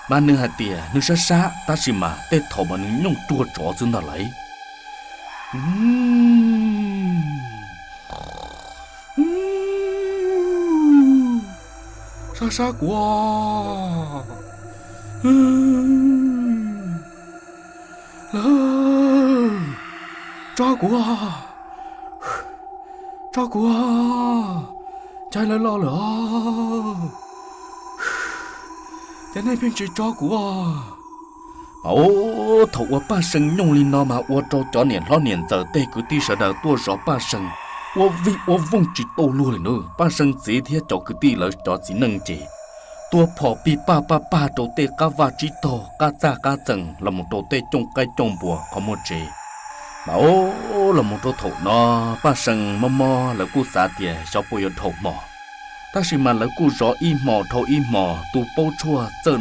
Mas nws hais tias nws sab sab, tab sis mas tej thaum mas nws nyooj ruag tsov xwb ntag lauj. Sab sab kuv, lawv tso kuv, tso kuv, cas lawv los lawm os, cas nej pheej tsis tso kuv. Mas ub, thaum uas Paj See nyooj li no mas ua rau cov niam hlob niam ntxawm tej kwv tij sawv daws tuaj zov Paj See ua vij ua vooj tsis tau luag li nawb. Paj See txiv thiab cov kwv tij lawv cov txiv neej ces tuaj phom pig paj paj paj rau tej qab vaj tsib taug, qab txaj qab txee los mus rau tej cooj qaib cooj npua qhov muag tsev. Mas ub, los mus rau thaum no Paj See mob mob, lawv kuj xav tias xyov puas yuav dhau hmo, tab sis mas lawv kuj zov ib hmo dhau ib hmo, tu paub tshuaj txawj